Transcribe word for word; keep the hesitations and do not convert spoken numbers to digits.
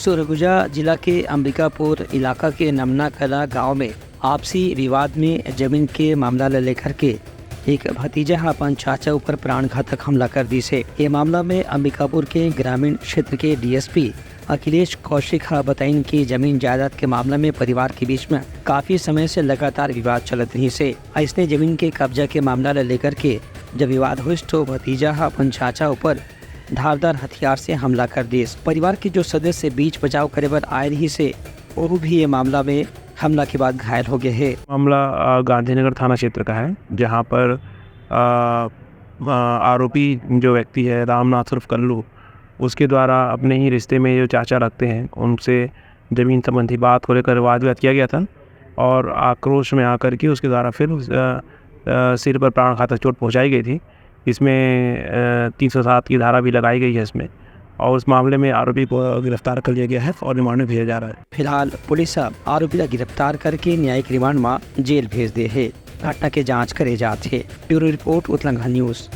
सरगुजा जिला के अंबिकापुर इलाका के नमना कला गांव में आपसी विवाद में जमीन के मामला ल लेकर के एक भतीजा ह अपन चाचा ऊपर प्राणघातक हमला कर दिस हे। ये मामला में अंबिकापुर के ग्रामीण क्षेत्र के डीएसपी अखिलेश कौशिक ह बताइन कि जमीन जायदाद के मामला में परिवार के बीच में काफी समय से लगातार विवाद चलत रहिस हे। अइसने जमीन के कब्जा के मामला ल लेकर के जब विवाद होइस, तो भतीजा ह अपन चाचा ऊपर धारदार हथियार से हमला कर दिस। परिवार के जो सदस्य बीच बचाव करे बर आए रहिस हे, ओहू भी ये मामला में हमला के बाद घायल हो गए हे। मामला, अ, गांधीनगर थाना क्षेत्र का है, जहां पर, अ, अ, आरोपी जो व्यक्ति है, रामनाथ उर्फ कल्लू, उसके द्वारा अपने ही रिश्ते में जो चाचा लगते हैं, उनसे जमीन संबंधी बात को लेकर वाद विवाद किया गया था और आक्रोश में आकर के उसके द्वारा फिर, अ, अ, सिर पर प्राणघातक चोट पहुंचाई गई थी। इसमें, अ, तीन सौ सात की धारा भी लगाई गई है इसमें, और उस मामले में आरोपी को गिरफ्तार कर लिया गया है और रिमांड में भेजा जा रहा है। फिलहाल पुलिस ह आरोपी ला गिरफ्तार करके न्यायिक रिमांड म जेल भेज दे हे। घटना के जांच करे जात हे। Bureau report, Utlangha news.